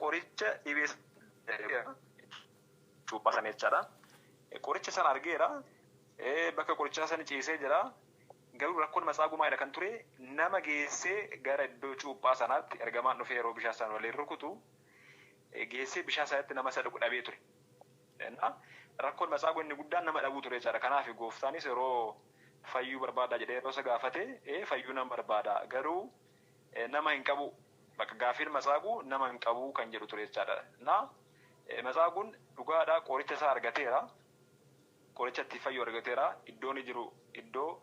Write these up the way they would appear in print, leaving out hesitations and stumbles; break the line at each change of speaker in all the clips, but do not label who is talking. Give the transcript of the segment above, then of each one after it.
Qoricha dhibee cuuphaa sana jechaadha. Qoricha sana argeera. Bakka qorichaa sana ciisee jira. Garuu rakkoon matsaaguu maalidha kan ture nama geessee gara iddoo cuuphaa sanaatti ergamaan dhufee yeroo bishaan sana waliin rukutu geessee bishaan sanatti nama isa dhaqu dhabee ture. Rakkoon matsaaguu inni guddaan nama dhabuu ture jechaadha. Kanaaf gooftaanis yeroo fayyuu barbaada jedhee yeroo isa gaafate fayyuu nan barbaada garuu nama hin qabu bakka gaafiin matsaaguu nama hin qabu kan jedhu ture jechaadha. Matsaaguun dhugaadha qoricha isaa argateera. Qoricha itti fayyu argateera. Iddoon jiru iddoo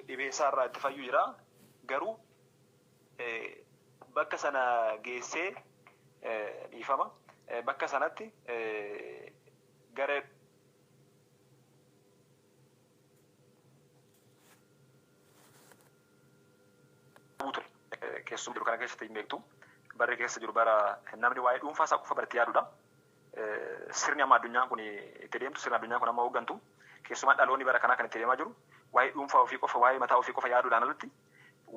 dhibee isaa irraa itti fayyu jira. Garuu bakka sana geessee dhiifama. Bakka sanatti gara ture. Keessuma jiru kana keessatti hin beektu. Barri keessa jiru bara namni waa'ee dhuunfaa isaa qofa baratti yaadudha. Sirni amma addunyaan kun itti deemtu, sirni addunyaan kun amma hooggantu, keessumaa dhaloonni bara kanaa kan itti deemaa jiru, waa'ee dhuunfaa ofii qofa, waa'ee mataa ofii qofa yaaduudhaan alatti,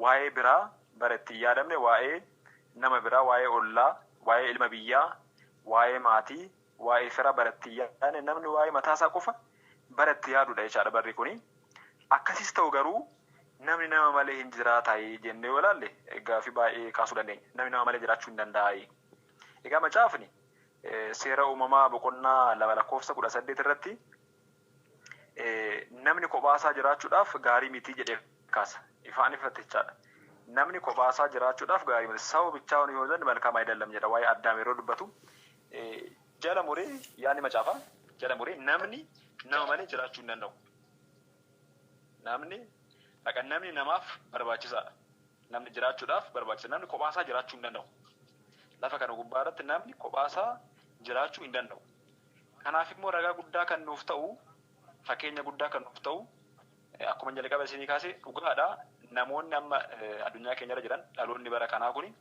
waa'ee biraa bara itti yaadamne, waa'ee nama biraa, waa'ee ollaa, waa'ee ilma biyyaa, waa'ee maatii, waa'ee fira bara itti yaadne, namni waa'ee mataa isaa qofa bara itti yaadudha jechaadha barri kuni. Akkasis ta'u garuu namni nama malee hin jiraataa jennee yoo ilaalle gaaffii baay'ee kaasuu dandeenya. Namni nama malee jiraachuu hin danda'aa. Egaa macaafni seera uumamaa boqonnaa 2 lakkoofsa 18 irratti namni kophaasaa jiraachuudhaaf gaarii miti jedhee kaasa. Ifaan ifatti jechaadha. Namni kophaasaa jiraachuudhaaf gaarii miti. Saba bichaa yoo jennu malkaam ayidallam jedha. Waa'ee Addaam yeroo dubbatu jala muree yaadni macaafaa jala muree namni nama malee jiraachuu hin danda'u. Namni dhaqa namni namaaf barbaachisaadha. Namni jiraachuudhaaf barbaachisa. Namni kophaasaa jiraachuu hin danda'u. Lafa kana gubbaa irratti namni kophaasaa jiraachuu hin danda'u. Kanaaf immoo ragaa guddaa kan nuuf ta'u, fakkeenya guddaa kan nuuf ta'u, akkuma jalqaba isinii kaase dhugaadha. Namoonni amma addunyaa keenya irra jiran dhaloonni bara kanaa kuni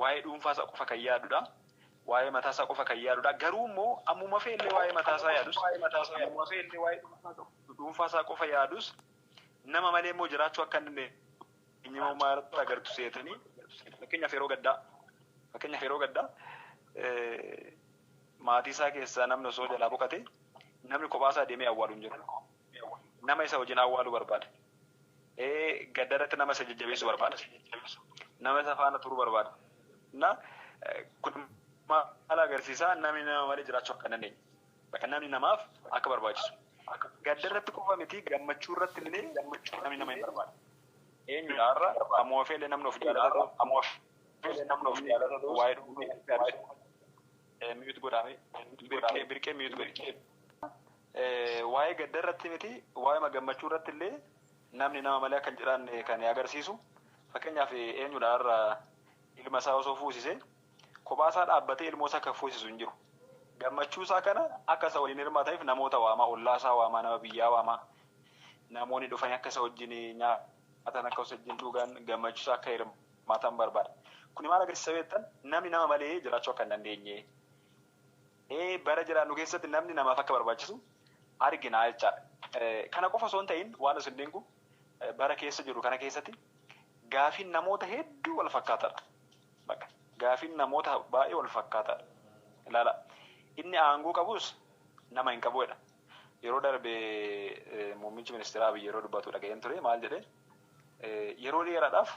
waa'ee dhuunfaa isaa qofa kan yaadudha. Waa'ee mataa isaa qofa kan yaadudha. Garuu immoo ammuma fe'ellee waa'ee mataa isaa yaadus, ammuma fe'ellee waa'ee dhuunfaa isaa qofa yaadus, nama malee immoo jiraachuu akka hin dandeenye maal agartu seetanii fakkeenyaaf yeroo gaddaa fakkeenyaaf yeroo gaddaa maatii isaa keessaa namni osoo jalaa boqate namni kophaa isaa deemee awwaalu hin jiru. Nama isa wajjin awwaaluu barbaada. Gadda irratti nama isa jajjabeessuu barbaada. Nama isa faana turuu barbaada. Na kun maal agarsiisaa namni nama malee jiraachuu akka hin dandeenye. Bakka namni namaaf akka barbaachisu. Gadda irratti qofa miti gammachuu irratti illee namni nama hin barbaadu. Eenyudha har'a ammoo feelee namni of jaalata ammoo feelee namni of jaalata waa'ee dhuunfaa mute godhame birqee mute godhe. Waa'ee gadda irratti miti waa'ee gammachuu irratti illee namni nama malee akka hin jiraanne kan agarsiisu. Fakkeenyaaf eenyudha har'a ilma isaa osoo fuusise kophaa isaa dhaabbatee ilmoo isaa kan fuusisu hin jiru. Gammachuu isaa kana akka isa waliin hirmaataniif namoota waamaa, ollaa isaa waamaa, nama biyyaa waamaa. Namoonni dhufanii akka isa wajjin nyaatan, akka isa wajjin dhugan, gammachuu isaa akka hirmaatan barbaada. Kuni maal agarsiisa beektan? Namni nama malee jiraachuu akka hin dandeenye. Bara jiraannu keessatti namni namaaf akka barbaachisu argina jechaadha. Kana qofa osoo hin ta'in waan isin dinqu bara keessa jiru kana keessatti gaafiin namoota hedduu wal fakkaataadha. Bakka gaafiin namoota baay'ee wal fakkaataadha. Ilaala. Inni aangoo qabus nama hin qabuudha. Yeroo darbe muummichi ministeeraa Abiy yeroo dubbatu dhaga'een ture maal jedhee yeroo dheeraadhaaf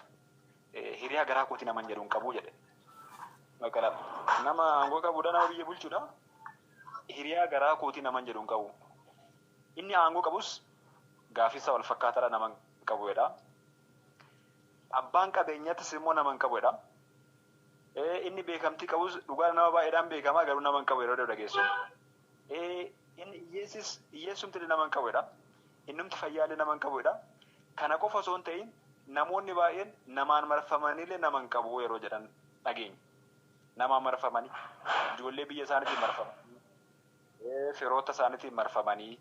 hiriyaa garaa kootii nama hin jedhu hin qabu jedhe. Bakka nama aangoo qabuudha nama biyya bulchuudha. Hiriyaa garaa kootii nama hin jedhu hin qabu. Inni aangoo qabus gaaffisaa wal fakkaataadha nama hin qabuudha. Abbaan qabeenyattis immoo nama hin qabuudha. Inni beekamtii qabus dhugaa nama baay'eedhaan beekamaa garuu nama hin qabu yeroo dhageessu. Inni hiyyeessis hiyyeessumti nama hin qabuudha. Innumti fayyaallee nama hin qabuudha. Kana qofa osoo hin ta'in namoonni baay'een namaan marfamaniillee nama hin qabu yeroo jedhan dhageenya. Namaan marfamanii ijoollee biyya isaaniitiin marfamanii firoota isaaniitiin marfamanii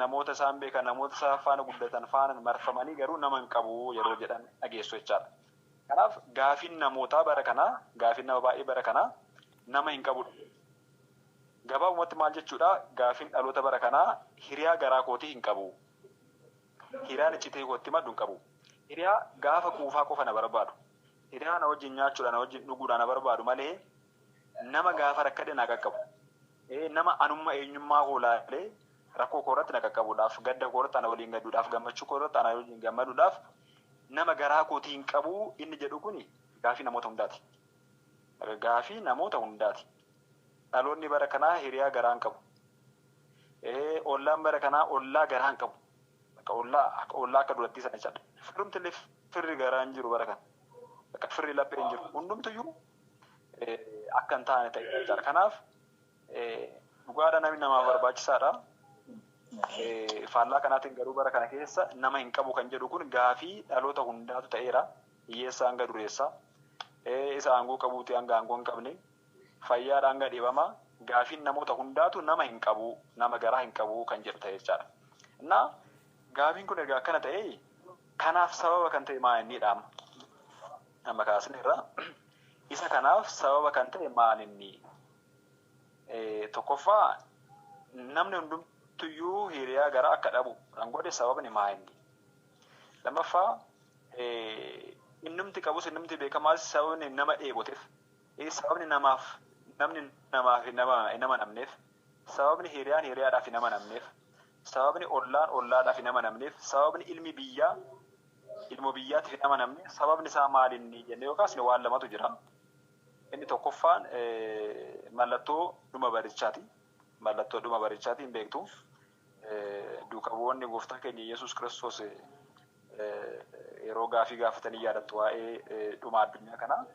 namoota isaan beekan namoota isaan faana guddatan faana marfamanii garuu nama hin qabu yeroo jedhan dhageessu jechaadha. Kanaaf gaafiin namootaa bara kanaa gaafiin nama baay'ee bara kanaa nama hin qabudha. Gabaabumatti maal jechuudha gaafiin dhaloota bara kanaa hiriyaa garaa kootii hin qabu. Hiriyaan iccitee kootti maddu hin qabu. Hiriyaa gaafa quufaa qofa na barbaadu. Hiriyaa na wajjin nyaachuudhaan na wajjin dhuguudhaan na barbaadu malee nama gaafa rakkate na qaqqabu. Nama anummaa eenyummaa koo laalee rakkoo koo irratti na qaqqabuudhaaf, gadda koo irratti ana waliin gadduudhaaf, gammachuu koo irratti ana waliin gammaduudhaaf nama garaa kootii hin qabu inni jedhu kuni gaafii namoota hundaati. Gaafii namoota hundaati. Dhaloonni bara kanaa hiriyaa garaa hin qabu. Ollaan bara kanaa ollaa garaa hin qabu. Ollaa akka durattii sana jechaadha. Firumti illee firri garaa hin jiru bara kana. Bakka firri laphee hin jiru. Hundumtiyyuu akka hin taane ta'e jechaadha. Kanaaf dhugaadha namni namaaf barbaachisaadha. Faallaa kanaatiin garuu bara kana keessa nama hin qabu kan jedhu kun gaafii dhaloota hundaatu ta'eera. Hiyyeessaa hanga dureessaa. Isa aangoo qabuuti hanga aangoo hin qabne. Fayyaadha hanga dhibamaa. Gaafiin namoota hundaatu nama hin qabu, nama garaa hin qabu kan jedhu ta'e jechaadha. Innaa gaafiin kun erga akkana ta'e kanaaf sababa kan ta'e maal inni dhaama? Amma kaasneerra. Isa kanaaf sababa kan ta'e maal inni? Tokkoffaa namni hundumtuyyuu hiriyaa garaa akka dhabu kan godhe sababni maal inni? Lammaffaa innumti qabus innumti beekamaas sababni nama dheeboteef, sababni namaaf namni namaaf nama namneef, sababni hiriyaan hiriyaadhaaf nama namneef, sababni ollaan ollaadhaaf nama namneef, sababni ilmi biyyaa ilmoo biyyaatiif nama namneef, sababni isaa maal inni jennee yookaas waan lamatu jira. Inni tokkoffaan mallattoo dhuma barichaati. Mallattoo dhuma barichaati hin beektu. Duuka bu'oonni gooftaa keenya Yesuus Kiristoos yeroo gaafii gaafatanii yaadattu waa'ee dhuma addunyaa kanaa.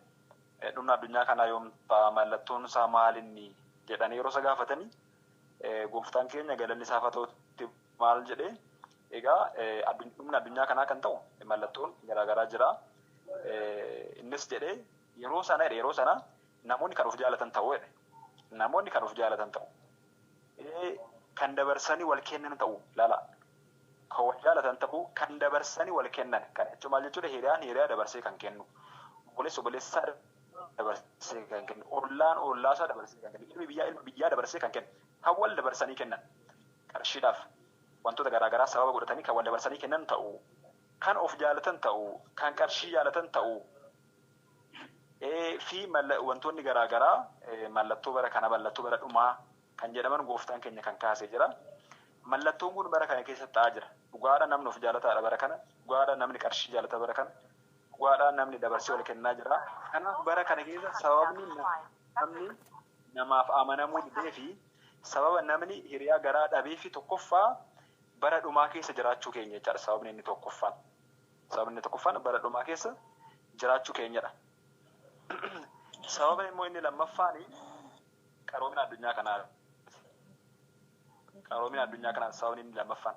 Dhumni addunyaa kanaa yoom ta'a, mallattoon isaa maal inni jedhanii yeroo isa gaafatanii gooftaan keenya galanni isaa ta'utti maal jedhee, egaa dhumni addunyaa kanaa kan ta'u mallattoon garaagaraa jira. Innis jedhee yeroo sana namoonni kan of jaalatan ta'u jedhe. Namoonni kan of jaalatan ta'u. Kan dabarsanii wal kennan ta'u laala. Kan wal jaalatan ta'u, kan dabarsanii wal kennan. Kan jechuun maal jechuudha? Hiriyaan hiriyaa dabarsee kan kennu. Obboleessi obboleessaa dabarsee kan kennu. Ollaan ollaasaa dabarsee kan kennu. Ilmi biyyaa ilma biyyaa dabarsee kan kennu. Kan wal dabarsanii kennan. Qarshiidhaaf wantoota garaagaraa sababa godhatanii kan wal dabarsanii kennan ta'u. Kan of jaalatan ta'u. Kan qarshii jaalatan ta'u. Fi wantoonni garaagaraa mallattoo bara kana mallattoo bara dhumaa kan jedhaman gooftaan keenya kan kaasee jira. Mallattoon kun bara kana keessa ta'aa jira. Dhugaadha namni of jaalataadha bara kana. Dhugaadha namni qarshii jaalata bara kana. Dhugaadha namni dabarsee wal kennaa jira. Kanaaf bara kana keessa sababni namni namaaf amanamuu didee fi sababa namni hiriyaa garaa dhabee fi tokkoffaa bara dhumaa keessa jiraachuu keenya jechaadha. Sababni inni tokkoffaan. Sababni inni tokkoffaan bara dhumaa keessa jiraachuu keenyadha. Sababni immoo inni lammaffaan qaroomina addunyaa kanaa. Qaroomina addunyaa kanaa sababni inni lammaffaan.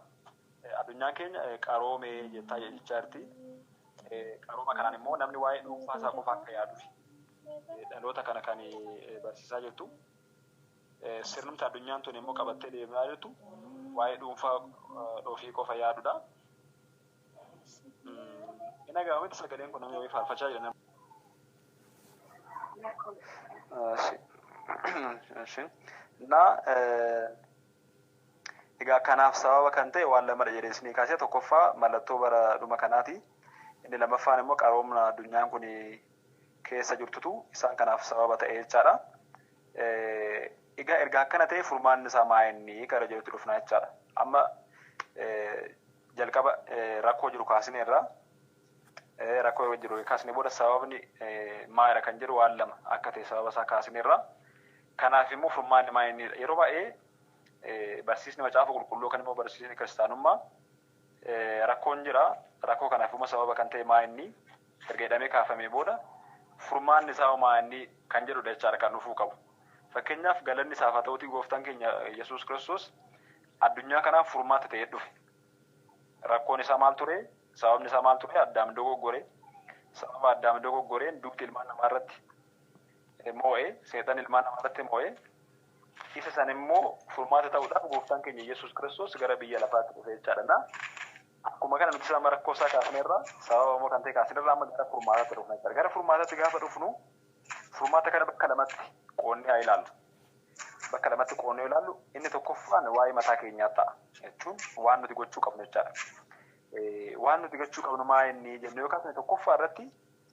Addunyaan keenya qaroomee jettaa jechaa jirti. Qarooma kanaan immoo namni waa'ee dhuunfaa isaa qofa akka yaaduuf dhaloota kana kan barsiisaa jirtu. Sirnumti addunyaan tun immoo qabattee deemaa jirtu waa'ee dhuunfaa ofii qofa yaadudha. Inni gaafatti sagaleen kun namni faarfachaa jira. Egaa kanaaf sababa kan ta'e waan lamadha jedhee isinii kaasee tokkoffaa mallattoo bara dhuma kanaati. Inni lammaffaan immoo qaroomna addunyaan kun keessa jirtutu isaan kanaaf sababa ta'e jechaadha. Egaa erga akkana ta'e furmaanni isaa maa inni gara jedhutti dhufna jechaadha. Amma jalqaba rakkoo jiru kaasneerra. Rakkoo jiru kaasnee booda sababni maalidha kan jedhu waan lama akka ta'e sababa isaa kaasneerra. Kanaaf immoo furmaanni maa inni yeroo baay'ee barsiisni macaafa qulqulluu kan immoo barsiisni kiristaanummaa rakkoon jira. Rakkoo kanaaf immoo sababa kan ta'e maa inni erga jedhamee kaafamee booda furmaanni isaa maa inni kan jedhudha jechaadha kan dhufuu qabu. Fakkeenyaaf galanni isaaf haa ta'uutii gooftaan keenya Yesuus Kiristoos addunyaa kanaaf furmaata ta'ee dhufe. Rakkoon isaa maal ture? Sababni isaa maal ture? Addaam dogoggore. Sababa Addaam dogoggoreen duuti ilmaan namaa irratti moo'ee, seexan ilmaan namaa irratti moo'ee, isa san immoo furmaata ta'uudhaaf gooftaan keenya Yesuus Kiristoos gara biyya lafaatti dhufe jechaadha. Akkuma kana nuti sama rakkoo isaa kaasneerra, sababa immoo kan ta'e kaasneerra amma gara furmaataatti dhufna jechaadha. Gara furmaataatti gaafa dhufnu furmaata kana bakka lamatti qoonnee haa ilaallu. Bakka lamatti qoonnee ilaallu inni tokkoffaan waa'ee mataa keenyaa ta'a jechuun waan nuti gochuu qabnu jechaadha. Waan nuti gochuu qabnu maa inni jennee yoo kaasne tokkoffaa irratti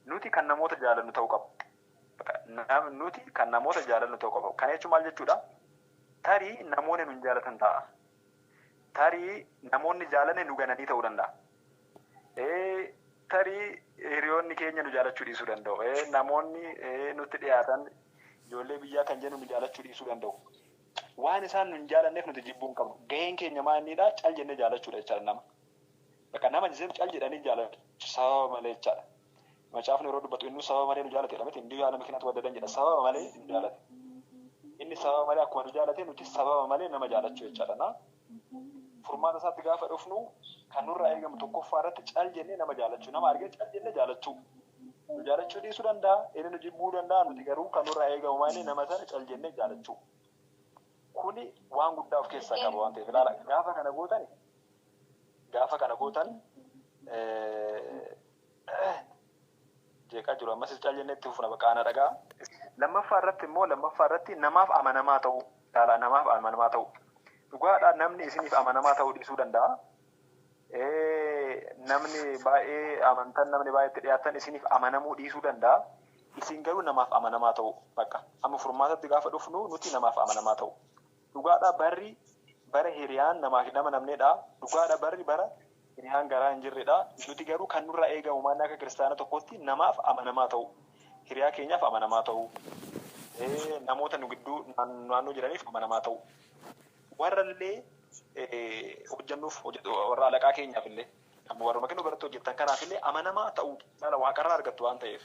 Nuti kan namoota jaalannu ta'uu qaba. Nuti kan namoota jaalannu ta'uu qaba. Kana jechuun maal jechuudha? Tarii namoonni nu jaalatan ta'a. Tarii namoonni jaalanne nu gananii ta'uu danda'a. Tarii hiriyoonni keenya nu jaalachuu dhiisuu danda'u. Namoonni nutti dhiyaatan ijoollee biyyaa kan jennu nu jaalachuu dhiisuu danda'u. Waan isaan nu hin jaalanneef nuti jibbuu hin qabnu. Gaheen keenya maal innidha? Cal jennee jaalachuudha jechaadha nama. Bakka nama cal jedhanii jaalachuu sababa malee jechaadha. Macaafni yeroo dubbatu inni sababa malee nu jaalate jedha miti inni yaala makiinaatu waddadan jedha sababa malee nu jaalate. Inni sababa malee akkuma nu jaalate nuti sababa malee nama jaalachuu jechaadha. Na furmaata isaatti gaafa dhufnu kan nurraa eegamu tokkoffaa irratti cal jennee nama jaalachuu, nama argee cal jennee jaalachuu. Nu jaalachuu dhiisuu danda'a, inni nu jibbuu danda'a, nuti garuu kan nurraa eegamu maali nama sana cal jennee jaalachuu. Kuni waan guddaa of keessaa qaba waan ta'eef ilaala gaafa kana gootan jeeqaa jiru ammas cal jennee itti fufna bakka dhagaa. Lammaffaa irratti namaaf amanamaa ta'uu ilaala namaaf amanamaa ta'uu. Dhugaadhaa namni isiniif amanamaa ta'uu dhiisuu danda'a. Namni baay'ee amantan namni baay'ee itti dhiyaatan isiniif amanamuu dhiisuu danda'a. Isin garuu namaaf amanamaa ta'uu bakka amma furmaatatti gaafa dhufnu nuti namaaf amanamaa ta'uu. Dhugaadhaa barri bara hiriyaan namaaf nama namneedha. Dhugaadhaa barri bara hiriyaan garaa hin jirredha. Nuti garuu kan nurraa eegamu maal akka kiristaana tokkotti namaaf amanamaa ta'uu. Hiriyaa keenyaaf amanamaa ta'uu. Namoota nu gidduu naannoo jiraniif amanamaa ta'uu. Warra illee hojjennuuf warra alaqaa keenyaaf illee warra kennu biratti hojjettan kanaaf illee amanamaa ta'uu dhala waaqarraa argattu waan ta'eef.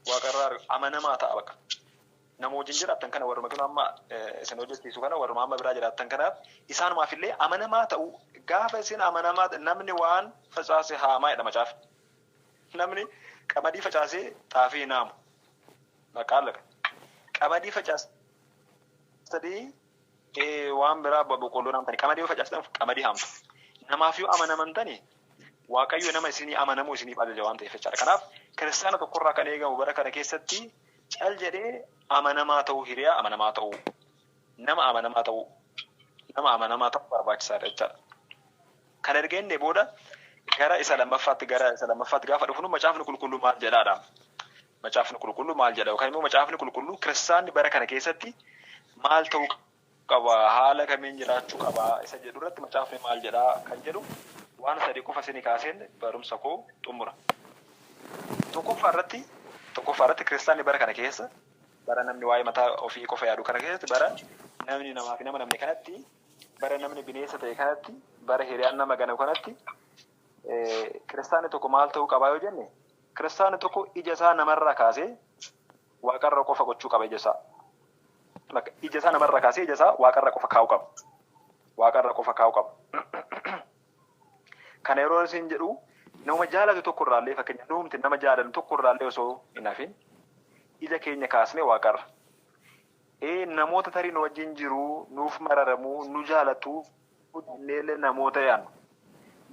Waaqarraa amanamaa ta'a bakka. Nama wajjin jiraattan kana warra kennu amma isin hojjechiisu kana warra amma biraa jiraattan kanaaf isaanumaaf illee amanamaa ta'uu gaafa isin amanamaa namni waan facaase haamaa jedha macaafa. Namni qamadii facaasee xaafii hin haamu. Maqaan lafa. Qamadii facaase sadii waan biraa boqqolloo namtani qamadii yoo facaastan qamadii haamtu. Namaaf yoo amanamtani Waaqayyo nama isinii amanamuu isiniif ajaja waan ta'eef jechaadha. Kanaaf kiristaana tokkorraa kan eegamu bara kana keessatti cal jedhee amanamaa ta'uu, hiriyaa amanamaa ta'uu, nama amanamaa ta'uu, nama amanamaa ta'uu barbaachisaadha jechaadha. Kan erga inni booda gara isa lammaffaatti gaafa dhufnu macaafni qulqulluu maal jedhaadha? Macaafni qulqulluu maal jedha? Yookaan immoo macaafni qulqulluu kiristaanni bara kana keessatti maal ta'uu qaba? Haala kamiin jiraachuu qaba? Isa jedhu irratti macaafni maal jedhaa kan jedhu waan sadii qofa isinii kaaseen barumsa koo xumura. Tokkoffaa irratti kiristaanni bara kana keessa bara namni waa'ee mataa ofii qofa yaadu kana keessatti bara namni namaa fi nama namni kanatti bara namni bineensa ta'e kanatti bara hiriyaan nama ganamu kanatti kiristaanni tokko maal ta'uu qabaa yoo jenne kiristaanni tokko ija isaa namarraa kaasee waaqarra qofa gochuu qaba ija isaa. Ija isaa namarraa kaasee ija isaa waaqarra qofa kaa'uu qaba. Waaqarra qofa kaa'uu qaba. Kana yeroo isin jedhu nama jaalatu tokkorraallee fakkeenya nuumti nama jaalatu tokkorraallee osoo hin hafin ija keenya kaasnee waaqarra. Namoota tarii nu wajjin jiru nuuf mararamuu nu jaalatu illee namoota yaadnu.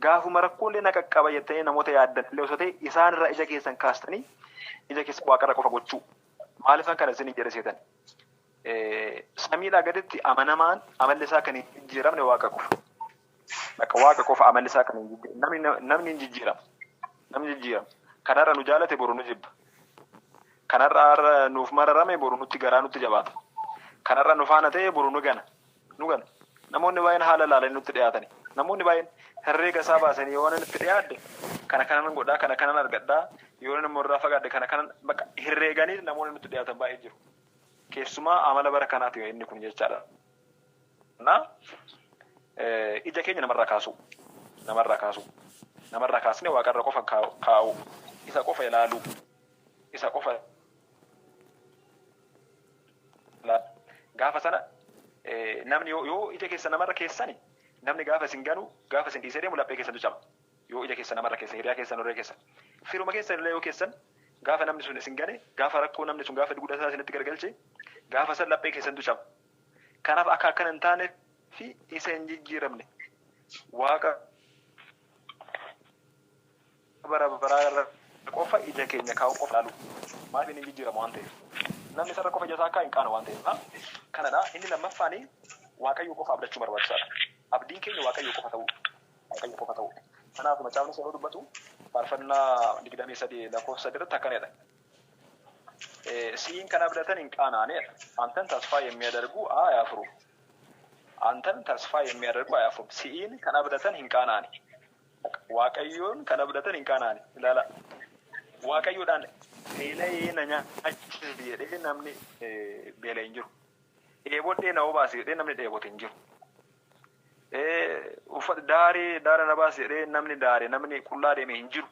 Gaafuma rakkoolee na qaqqaba jettanii namoota yaaddan illee osoo ta'e isaanirraa ija keessan kaastanii ija keessa waaqarra qofa gochuu. Maaliifan kana isin jedhe seetan? Samiidhaa gaditti amanamaan amalli isaa kan hin jijjiiramne waaqa qofa. Bakka waaqa qofa amalli isaa kan hin jijjiiramne. Namni hin jijjiiramu. Namni jijjiiramu. Kanarra nu jaalate boru nu jibba. Kanarra nuuf mararame boru nutti garaa nutti jabaata. Kanarra nu faana ta'e boru nu gana. Nu gana. Namoonni baay'een haala ilaalanii nutti dhiyaatani. Namoonni baay'een herreega isaa baasanii yoo nutti dhiyaadde kana kanan godhaa kana kanan argadhaa yoo nama irraa fagaadde kana kanan bakka herreeganii namoonni nutti dhiyaatan baay'ee jiru. Keessumaa amala bara kanaati inni kun jechaadha. Na ija keenya namarraa kaasu. Namarraa kaasu. Namarraa kaasnee waaqarra qofa kaa'u. Isa qofa ilaalu. Isa qofa gaafa sana namni yoo ija keessa namarra keessani namni gaafa isin ganu gaafa isin dhiisee deemu laphee keessantu caba. Yoo ija keessa namarra keessa hiriyaa keessan horee keessa firuma keessan illee yoo keessan gaafa namni sun isin gane gaafa rakkoo namni sun gaafa dugda isaa isinitti gargalche gaafa san laphee keessantu caba. Kanaaf akka akkana hin taane fi isa hin jijjiiramne waaqa bara baraa qofa ija keenya kaa'u qofa ilaalu maaliif inni hin jijjiiramu waan ta'eef. Namni sarara qofa ija isaa akka hin qaanu waan ta'eef. Kanadha inni lammaffaani waaqayyo qofa abdachuu barbaachisaadha. Abdiin keenya waaqayyo qofa ta'uu. Waaqayyo qofa ta'uu. Kanaaf macaafni yeroo dubbatu Faarfannaa 23 lakkoofsa 3 irratti akkanadha. Siin kan abdatan hin qaana'anidha. አንተን ተስፋ የሚያደርጉ አያፍሩም። አንተን ተስፋ የሚያደርጉ አያፍሩም። Siin kan abdatan hin qaana'ani. Waaqayyoon kan abdatan hin qaana'ani. Ilaala. Waaqayyoodhaan beela'ee na nyaachise jedhee namni beela'e hin jiru. Dheebodhee na obaase jedhee namni dheebote hin jiru. Uffata daaree daara na baase jedhee namni daare namni qullaa deeme hin jiru.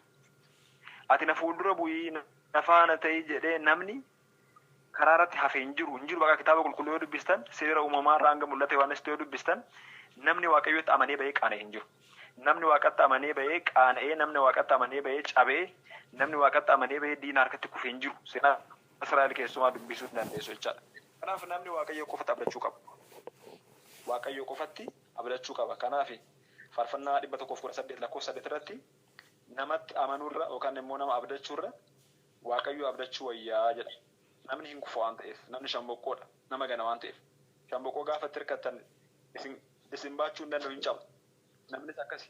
Ati na fuuldura bu'ii na faana ta'ii jedhee namni karaa irratti hafe hin jiru. Hin jiru bakka kitaaba qulqulluu yoo dubbistan seera uumamaa irraa hanga mul'ate Yohaannis yoo dubbistan namni Waaqayyotti amanee bahee qaana'e hin jiru. Namni Waaqatti amanee bahee qaana'ee, namni Waaqatti amanee bahee cabee, namni Waaqatti amanee bahee diina harkatti kufee hin jiru. Seenaa Israa'el keessumaa dubbisuu hin dandeessu jechaadha. Kanaaf namni Waaqayyo qofatti abdachuu qaba. Waaqayyo qofatti abdachuu qaba. Kanaaf faarfannaa 118 lakkoofsa 8 irratti namatti amanuurra yookaan immoo nama abdachuurra Waaqayyo abdachuu wayyaa jedha. Namni hin kufu waan ta'eef, namni shamboqqoodha, nama gana waan ta'eef. Shamboqqoo gaafa itti hirkattan isin baachuu hin danda'u, hin cabu. Namnis akkasi.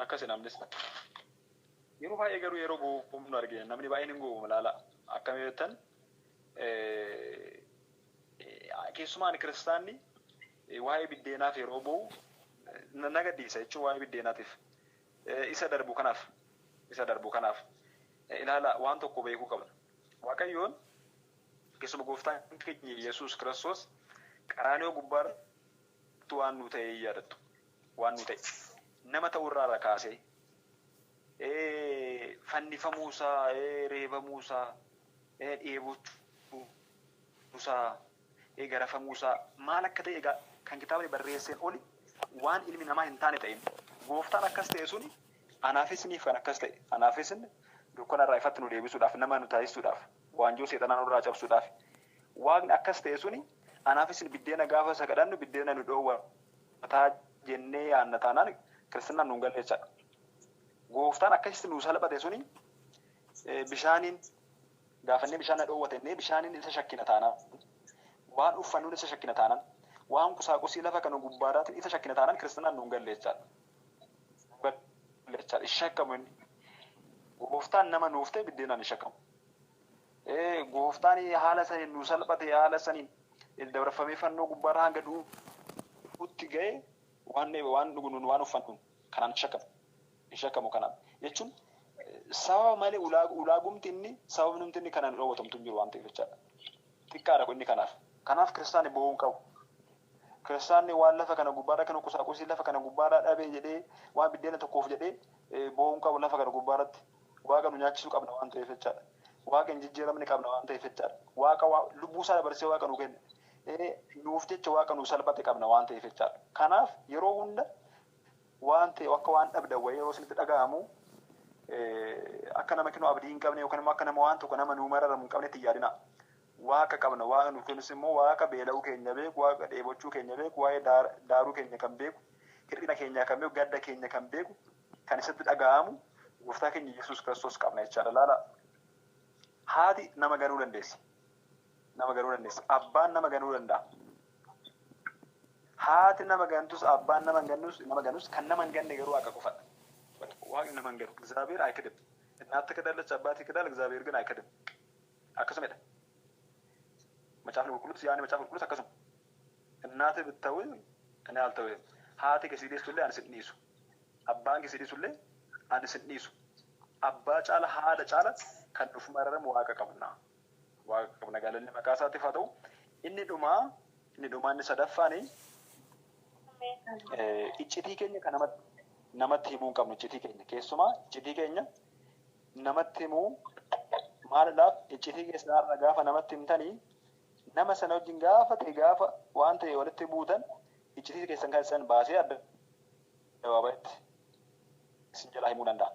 Akkasi namnis. Yeroo baay'ee garuu yeroo gowwoomnu argina. Namni baay'een hin gowwoomu laala. Akkam jettan keessumaan kiristaanni waa'ee biddeenaaf yeroo bo'u na gaddisiisa jechuun waa'ee biddeenaatiif. Isa darbu kanaaf. Isa darbu kanaaf. Ilaala, waan tokko beekuu qabna. Waaqayyoon keessuma gooftaan keenya Yesuus Kiristoos qaraanioo gubbaarratti waan nu ta'e yaadattu. Waan nu ta'e. Nama ta'urraa kaasee fannifamuusaa, reebamuusaa, dheebochuusaa, garafamuusaa maal akka ta'e egaa kan kitaabni barreesseen oli waan ilmi namaa hin taane ta'een gooftaan akkas ta'e suni anaafis niif kan akkas ta'e anaafis dukkana irraa ifatti nu deebisuudhaaf, nama nu taasisuudhaaf, waanjoo seexanaa nurraa cabsuudhaaf waaqni akkas ta'e suni anaafis biddeena gaafa isa kadhannu biddeena nu dhoowwataa jennee yaanna taanaan kiristinnaan nu hin galle jechaadha. Gooftaan akkasitti nu salphate suni bishaaniin gaafannee bishaan na dhoowwate jennee bishaaniin isa shakkina taanaan, waan uffannuun isa shakkina taanaan, waan qusaaqusii lafa kana gubbaadhaatiin isa shakkina taanaan kiristinnaan nu hin galle jechaadha. Shakkamu inni. Gooftaan nama nuuf ta'e biddeenaan hin shakkamu. Gooftaan haala saniin nu salphate, haala saniin dabarfamee fannoo gubbaarraa hanga du'uutti ga'e waan waan dhugnuun waan uffannuun kanaan shakkamu. Hin shakkamu kanaan. Jechuun sababa malee ulaagumti inni sababnumti inni kanaan dhoowwatamtu hin jiru waan ta'eef jechaadha. Xiqqaadha inni kanaaf. Kanaaf kiristaanni bo'uu hin qabu. Kiristaanni waan lafa kana gubbaarra kana qusaaqusii lafa kana gubbaarraa dhabee jedhee waan biddeena tokkoof jedhee bo'uu hin qabu lafa kana gubbaarratti. Waaqa nu nyaachisuu qabna waan ta'eef jechaadha. Waaqa hin jijjiiramne qabna waan ta'eef jechaadha. Waaqa lubbuu isaa dabarsee waaqa nu kenne. Nuuf jecha waaqa nu salphate qabna waan ta'eef jechaadha. Kanaaf yeroo hunda waan ta'e akka waan dhabdan wayii yeroo isinitti dhaga'amu akka nama kennu abdii hin qabne yookaan immoo akka nama waan tokko nama nuu mararamu hin qabnetti hin yaadina. Waaqa qabna, waaqa nu kennus immoo waaqa beela'uu keenya beeku, waaqa dheebochuu keenya beeku, waa'ee daaruu keenya kan beeku, hir'ina keenya kan beeku, gadda keenya kan beeku, kan isatti dhaga'amu gooftaa keenya Yesuus Kiristoos qabna jechaadha. Laala, haati nama ganuu dandeessi. Nama ganuu dandeessi. Abbaan nama ganuu danda'a. Haati nama gantus, abbaan nama ganus, nama ganus kan nama hin ganne garuu waaqa qofadha. Waaqni nama hin ganu. እግዚአብሔር አይክድም። እናት ትክዳለች፣ አባት ይክዳል፣ እግዚአብሔር ግን አይክድም። Akkasumadha. Macaafni qulqulluus yaani macaafa qulqulluus akkasuma. እናትህ ብትተውህ እኔ አልተውህም። Haati kee si dhiistullee ani sin dhiisu. Abbaan kee si dhiisullee ani sin dhiisu. Abbaa caala, haadha caala kan nuuf mararamu waaqa qabna. Waaqa qabna, galanni maqaa isaatiif haa ta'u. Inni dhumaa inni sadaffaani iccitii keenya kan namatti himuu hin qabnu. Iccitii keenya, keessumaa iccitii keenya namatti himuu maalidhaaf? Iccitii keessa har'a gaafa namatti himtanii nama sana wajjin gaafa ta'e gaafa waan ta'e walitti buutan iccitii keessan kan isan baasee adda gabaabaatti isin jalaa himuu danda'a.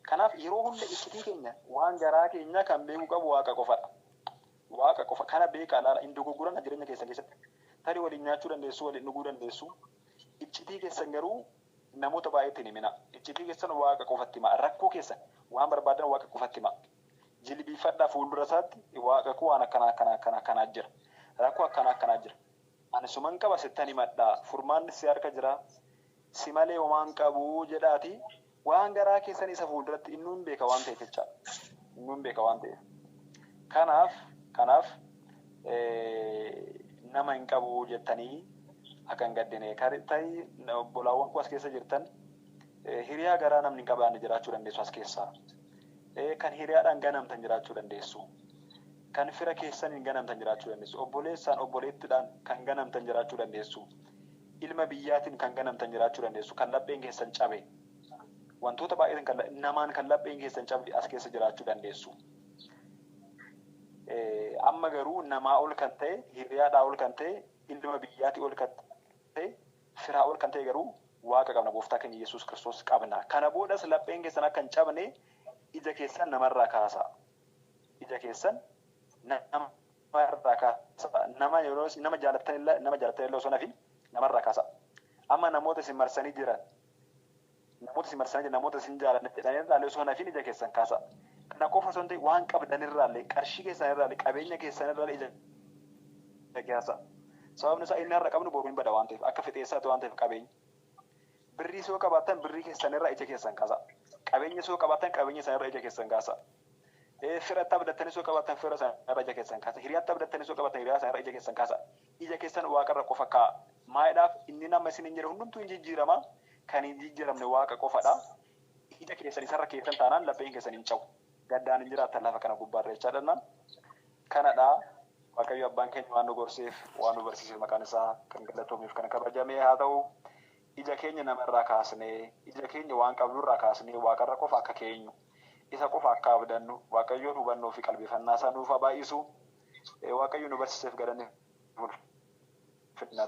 Kanaaf yeroo hunda iccitii keenya, waan garaa keenya kan beekuu qabu waaqa qofadha. Waaqa qofa kana beekaa laala, hin dogoggoran jireenya keessan keessatti. Tarii waliin nyaachuu dandeessu, waliin dhuguu dandeessu. Iccitii keessan garuu namoota baay'eetti hin himina. Iccitii keessan waaqa qofatti hima. Rakkoo keessan waan barbaadan waaqa qofatti hima. Jilbiifadhaa fuuldura isaatti, waaqa koo, waan akkana akkana akkana akkanaa jira. Rakkoo akkana akkanaa jira. Ani suman qaba, sittan himadhaa. Furmaanni si harka jira. Si malee homaan qabu jedhaati. Waan garaa keessan isa fuulduratti inni hin beeka waan ta'eef jechaadha. Inni hin beeka waan ta'eef. Kanaaf nama hin qabu jettanii akka hin gaddine. Tarii obbolaawwan koo as keessa jirtan hiriyaa garaa namni hin qabaanne jiraachuu dandeessu as keessaa. Kan hiriyaadhaan ganamtan jiraachuu dandeessu. Kan fira keessan hin ganamtan jiraachuu dandeessu. Obboleessaan obboleettiidhaan kan ganamtan jiraachuu dandeessu. Ilma biyyaatiin kan ganamtan jiraachuu dandeessu. Kan lapheen keessan cabe. Wantoota baay'eetiin kan namaan kan lapheen keessan cabe as keessa jiraachuu dandeessu. Amma garuu namaa ol kan ta'e, hiriyaadhaa ol kan ta'e, ilma biyyaatii ol kan ta'e, firaa ol kan ta'e garuu Waaqa qabna, gooftaa keenya Yesuus Kiristoos qabna. Kana boodas lapheen keessan akka hin cabne ija keessan namarraa kaasa. Ija keessan namarraa kaasa. Nama yeroo nama jaalattan illee osoo nafin namarraa kaasa. Amma namoota isin marsanii jiran, namoota isin jaalanne jedhanii irraa osoo nafin ija keessan kaasa. Kana qofa osoo hin ta'in waan qabdan irraallee, qarshii keessan irraallee, qabeenya keessan irraallee ija kaasa. Sababni isaa inni har'a qabnu boru hin bada waan ta'eef, akka fixeessaatti waan ta'eef qabeenya. Birrii soo qabaattan birrii keessan irraa ija keessan kaasa. Qabeenya soo qabaattan qabeenya isaanii irraa ija keessan kaasa. Fira abdattanii soo qabaattan fira isaanii irraa ija keessan kaasa. Hiriyaatti abdattanii soo qabaattan hiriyaa isaanii irraa ija keessan kaasa. Ija keessan waaqarra qofa kaa'a. Maayidhaaf inni nama isin hin jedhe hundumtuu hin jijjiirama. Kan hin jijjiiramne waaqa qofadha. Ija keessan isarra keessan taanaan lapheen keessan hin cabu. Gaddaan hin jiraattan lafa kana gubbaarra jechaadha. Kanadha. Waaqayyo abbaan keenya waan nu gorseef, waan nu barsiiseef maqaan isaa kan galatoomeef kan kabajame haa ta'u. Ija keenya namarraa kaasnee, ija keenya waan qabnurraa kaasnee waaqarra qofa akka keenyu, isa qofa akka abdannu, Waaqayyoon hubannoo fi qalbeeffannaa isaa nuuf haa baay'isu. Waaqayyo nu barsiiseef galanni ulfinaa.